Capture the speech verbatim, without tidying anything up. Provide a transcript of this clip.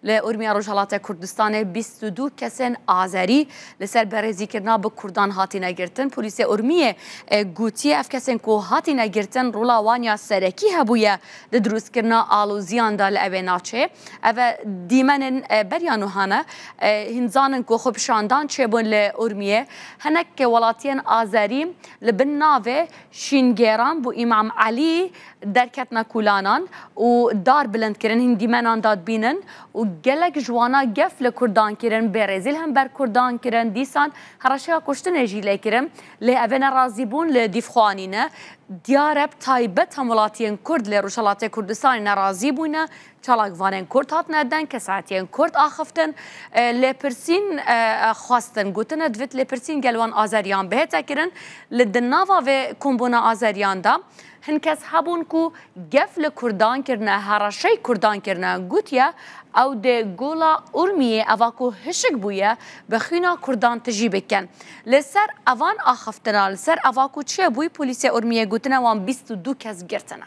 Li Urmiya Rojhelata Kurdistanê bîst û du kesên Azerî li ser berêzîkirina bi Kurdan hatine girtin. Polîsê Urmiyê, e, gotiye ev kesên ku hatine girtin rola wan ya serekî hebûye di dirustkirina aloziyan de li ev ê naçê. Ev e dîmenên, e, beriya nuha ne. E, hîn zanin ku xwe bi şandan çêbûn li Urmiyê. Hinek welatiyên Azerî li bin navê Şîngêran bo Îmam Elî derketine kolanan û dar bilind kirin, hîn dîmenan de dibînin û gelek ji wana gef li Kurdan kirin, bêrêzî li hember Kurdan kirin, dîsan hereşeya kuştinê jî lê kirin, lê ev ê nerazîbûn li dîv xwe anîne. Diyar e bi taybet hemwelatiyên Kurd li Rojhelatê Kurdistanê nerazî bûne, çalakvanên Kurd hatine deng, kesayetiyên Kurd axiftin, e, lêpirsîn, e, xwestin, gotine divêt lêpirsîn gel wan Azeriyan bihête kirin. Li di nava vê kombûna Azeriyan de hin kes hebûn ku gef li Kurdan kirine, hereşeyî Kurdan kirine, gotiye ew dê gola Urmiyê eva ku hişik bûye bi xwîna Kurdan tijî bikin. Li ser evan axiftina, li ser eva ku çêbûyî polîsê Urmiyê gotine wan bîst û du kes girtine.